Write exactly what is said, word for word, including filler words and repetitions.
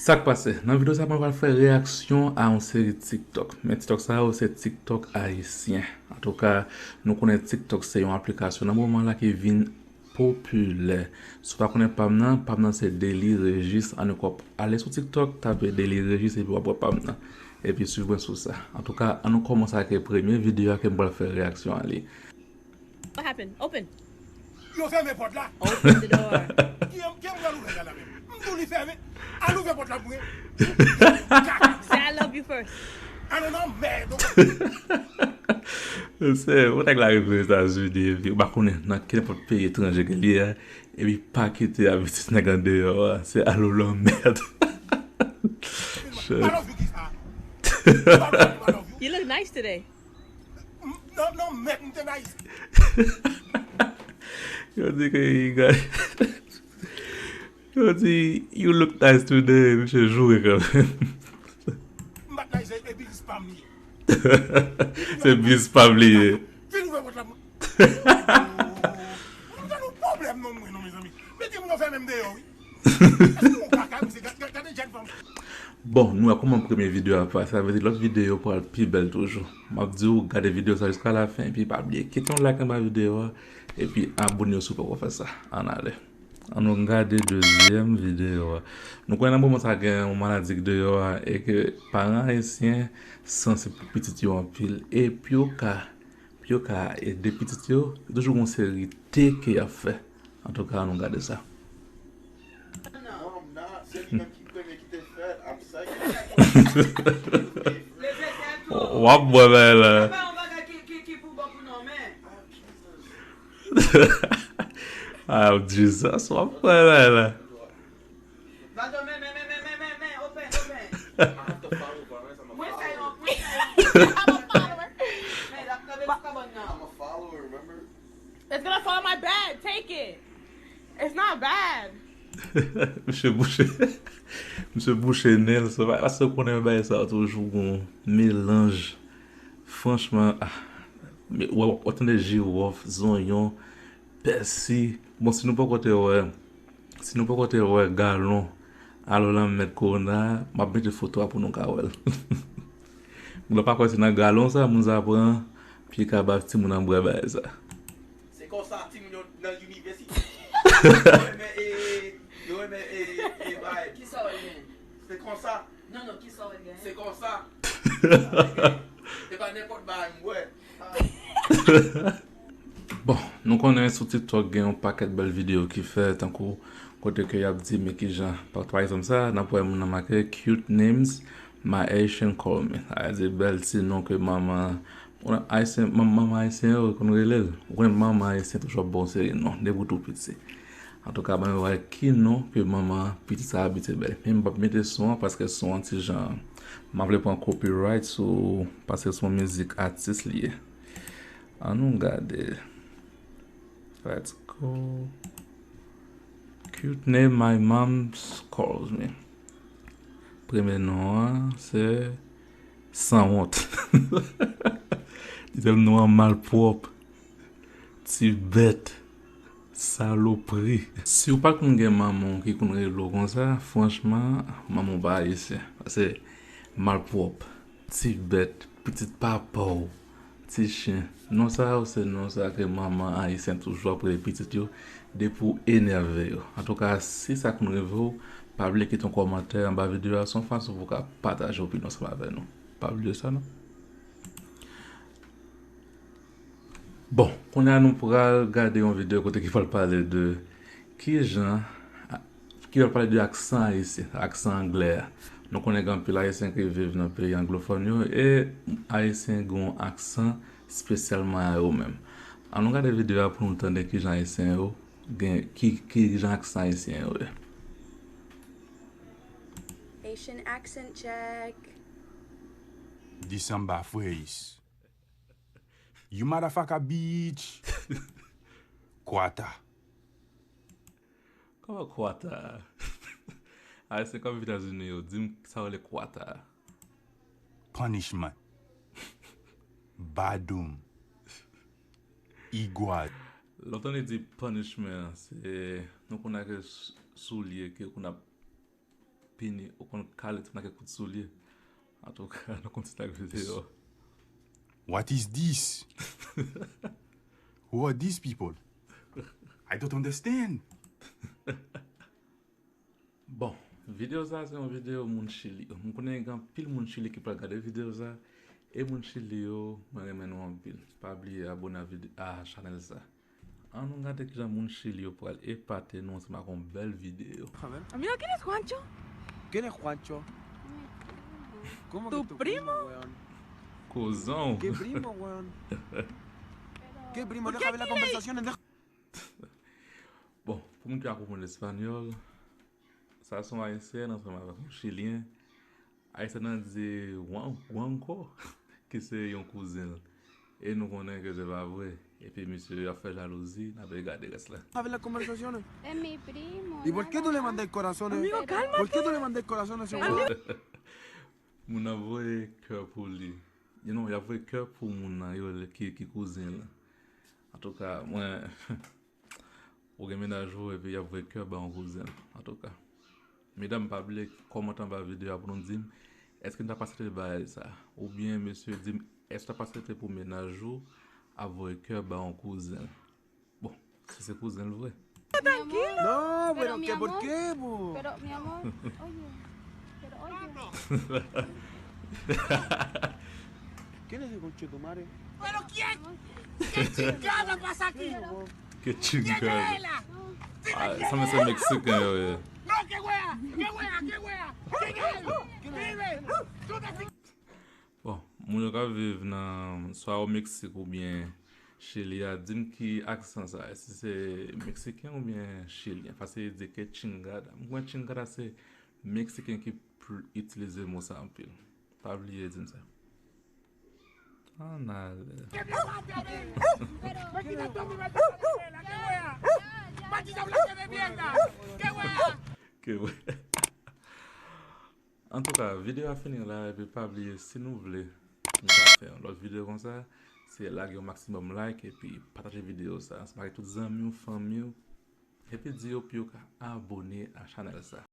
Sa k pase? Nan videyo sa, mwen pral fè reyaksyon a yon seri TikTok. Men TikTok sa yo, se TikTok ayisyen. Antouka, nou konnen TikTok se yon aplikasyon nan moman la ki vin popilè. Si w pa konnen pa m nan, pa m nan se Dely Régis. Ann, w ap ale sou TikTok, tape Dely Régis epi w ap wè pa m nan. Epi swiv mwen sou sa. Antouka, ann nou kòmanse ak premye videyo a ke m pral fè reyaksyon a li. What happened? Open. Yo fèmen pòt la. Open the door. Ki ki m pral ouvè la menm? M di w li fèmen. Al ouvè pòt la pou mwen. Say I love you first. Al nan mèd. Se ou nèg la rive Etazini epi ou pa konnen nan kenpòt peyi etranje ke li ye a, epi pa kite abitit nèg andeyò a, se alo lanmèd. I love you ki sa. I love you, I love you. You look nice today. Non non mèd m te nice. Yo di ke yi gay. Yo di, "You look nice today," misye joure kanmenm. M bat nice epi spam li. Se bis pa bliye. Vin ouvè pòt la. M gen yon pwoblèm non mwen non mezanmi. Mete m nan fè menm deyò wi. Èske yon kaka misye gade gade jèn fanm. Bon, nou wè kòman premye videyo a pase, sa vle di lòt videyo pral pi bèl toujou. M ap di w gade videyo sa jiska lafen, epi pa bliye kite yon like anba videyo a, epi abone w si w poko fè sa. Ann ale. Ann nou gade dezyèm videyo a. Nou konnen nan moman sa gen yon maladi k deyò a, e ke paran ayisyen sanse pou pitit yo anpil, e pou yo ka, pou yo ka ede pitit yo, yo toujou gon seri te ke y ap fè. Antouka, ann nou gade sa. Non, m nan, se li menm ki premye ki te fèt, I'm second. W ap bwè bagay la. Pa yon bagay ki, ki, ki pou bon pou non, men. Ah, Jesus, w ap bwè bagay la. Badon, men, men, men, men, men, men, men, open, open. I have to follow Varens, I'm a Mwen fè yon, follower. mwen fè yon. Men, l ap kanpe sou kabòn nan. I'm a follower, remember? It's gonna fall on my bed. Take it. It's not bad. Misye bouche. Misye bouche nen l, se pa paske w konnen bagay sa yo toujou gon melanj. Franchman, ah, men w ap tande jiwòf, zonyon, pèsi. Bon, si nou poko te wè, si nou poko te wè galon alo lanmèd kowona, m ap mete foto a pou nou ka wè l. Lè w pa kwè se nan galon sa moun sa pran, pye kaba timoun an bwè bagay sa. Se konsa timoun yo nan inivèsite. Yo renmen e, yo renmen e, e bay. Kisa w gen? Se konsa, Non, non, kisa w gen? Se konsa. Se pa nenpòt bagay m bwè. Bon, nou konnen sou TikTok gen yon pakèt bèl videyo ki fè, tankou kote ke y ap di men kijan, pa, pa egzanp sa, n ap wè moun nan make cute names my Haitian call me. Sa vle di bèl ti non ke manman, ou nan Ayisyen, manman, manman ayisyen yo konn rele l. Ou konnen manman ayisyen toujou ap ba w seri non, depi w tou piti. Antouka, ban m wè ki non ke manman pitit sa abitye bay. Men m p ap mete son an paske son an ti jan, m pa vle pran copyright sou, paske se yon mizik atis li ye. Ann nou gade. Let's go. Cute name my mom calls me. Premye non an se sanwont. Dezyèm non an malpwòp. Ti bèt. Salopri. Si w pa t konn gen manman w ki konn rele w konsa, franchman, manman w pa ayisyen. Paske malpwòp. Ti bèt, pitit papa w, ti chen. Non sa yo se non sa ke manman ayisyen toujou ap rele pitit yo depi w enève yo. Antouka, si sa konn rive w, pa bliye kite yon kòmantè anba videyo a, se yon fason pou w ka pataje opinyon ansanm avè nou. Pa bliye sa non. Bon, kounye a nou pral gade yon videyo kote ki pral pale de kijan, ki pral pale de aksan ayisyen, aksan anglè a. Nou konnen gen anpil ayisyen ki viv nan peyi anglofòn yo, e ayisyen gen yon aksan espesyalman a yo menm. Ann nou gade videyo a pou nou tande kijan ayisyen yo gen, ki, kijan aksan ayisyen yo ye. Haitian accent check. December freeze. You motherfucker bitch. Kwata. Kòman kwata? Ayisyen k ap viv Etazini yo, di m sa yo rele kwata. Punishment. Badoum. Igwal. Lè w tande di punishment, se nou konn ake s-, soulye ke konn ap Pini, ou konn kale timoun ak kout soulye. Antouka, nou kontinye ak videyo. What is this? Who are these people? I don't understand. Bon, videyo sa se yon videyo moun Chili. M konnen gen anpil moun Chili ki pral gade videyo sa. E moun Chili yo, mwen renmen nou anpil. Pa bliye abone a, vide- a chanèl sa. An nou gade kijan moun Chili yo pral epate nou ansanm ak yon bèl videyo. Amigo, ¿quién es Juancho? ¿Quién es Juancho? ¿Cómo que ¿Tu tu primo? Weón? Kozon. ¿Qué primo, weón? ¿Qué primo? ¿Por Deja qué ver las tiene- conversaciones. Deja... Bon, pou moun ki pa konprann espanyòl, sa se yon ayisyen ansanm avèk yon chilyen. Ayisyen nan di Juan- Juancho, ki se yon kouzen l. E nou konnen ke se pa vre. Epi misye ap fè jalouzi, n ap gade rès la. Deja ver las conversaciones. Es mi primo. ¿Y por qué tú le mandas corazones? Amigo, ¿Por qué tú le mandas corazones a ese weón? Moun nan voye kè pou li. You know, y ap voye kè pou moun nan yo ki, ki kouzen l. Antouka, mwen, ou gen mennaj ou epi y ap voye kè ba yon kouzen l. Antouka, medam, pa bliye kòmante anba videyo a pou nou di m, èske n ta pa aksepte bagay sa? Oubyen, mesye, di m, èske w ta pa aksepte pou mennaj ou ap voye kè ba yon kouzen l? Bon, si se kouzen l vre. No, pero mi ¿qué? ¿Por amor. Qué, po? Pero, mi amor, oye. Pero, oye. ¿Quién es ese conche tu madre? ¿Pero quién? ¿Qué chingada pasa aquí? Ke ¿Quién chingada. es ella? Ah, sa men se Meksiken yo ye. No, qué wea, qué wea, qué wea. ¿Quién es? Dime. Tú te Bon, moun yo k ap viv nan swa o Meksik oubyen Chili a, di m ki aksan sa, èske se meksiken oubyen chilyen? Paske li di ke chingada. M kwè chingada se meksiken ki pl- itilize mo sa anpil. Pa bliye di m sa. Ann ale. Pero, pero, pero, pero, pero, ¿qué wea? Maldita blanca de mierda. ¿Qué wea? Ke wè. Antouka, videyo a fini la, epi pa bliye, si nou vle nou ka fè yon lòt videyo konsa, se lage yon maksimòm like epi pataje videyo sa ansanm ak tout zanmi w, fanmi w, epi di yo pou yo ka abone a chanèl sa.